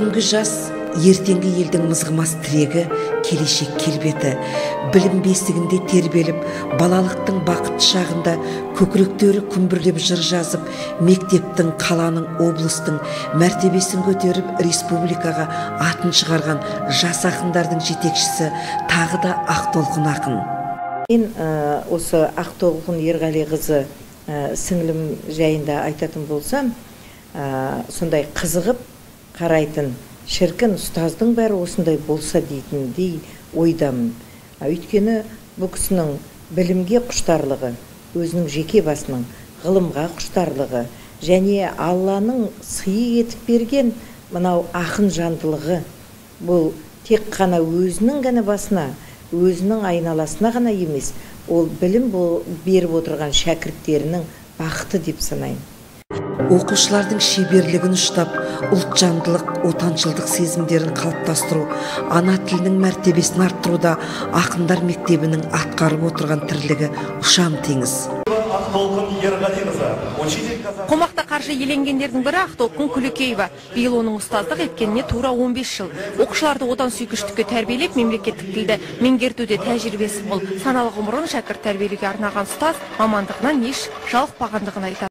Бүгінгі жас ертеңгі елдің мызғымас тірегі, келешек келбеті. Білім бесігінде тербеліп, балалықтың бақытты шағында көкіректері күмбірлеп жыр жазып, мектептің, қаланың, облыстың мәртебесін көтеріп, республикаға атын шығарған жас ақындардың жетекшісі тағы да Ақтолқын ақын. Мен осы Ақтолқын Ерғалиқызы сіңлім жайында айтатын болсам, сондай қызығып қарайтын, шіркін ұстаздың бәрі осындай болса дейтіндей ойдамын. Өйткені бұл кісінің білімге құштарлығы, өзінің жеке басының ғылымға құштарлығы және Алланың сыйы етіп берген мынау ақын жандылығы, бұл тек қана өзінің ғана басына, өзінің айналасына ғана емес, ол білім беріп отырған шәкірттерінің бақыты деп санаймын. Оқушылардың шеберлігін ұштап, ұлтжандылық, отаншылдық сезімдерін қалыптастыру, ана тілінің мәртебесін арттыруда ақындар мектебінің атқарып отырған тірлігі ұшан теңіз. Ақтолқын Ерғалиқызы, учитель. Қомақты қаржы иеленгендердің бірі Ақтолқын Күлекеева. Биыл оның ұстаздық еткеніне тура 15 жыл. Оқушыларды отан сүйгіштікке тәрбиелеп, мемлекеттік тілді меңгертуде тәжірибесі мол. Саналы ғұмырын шәкірт тәрбиелеуге арнаған ұстаз мамандығынан еш жалықпағандығын айтады.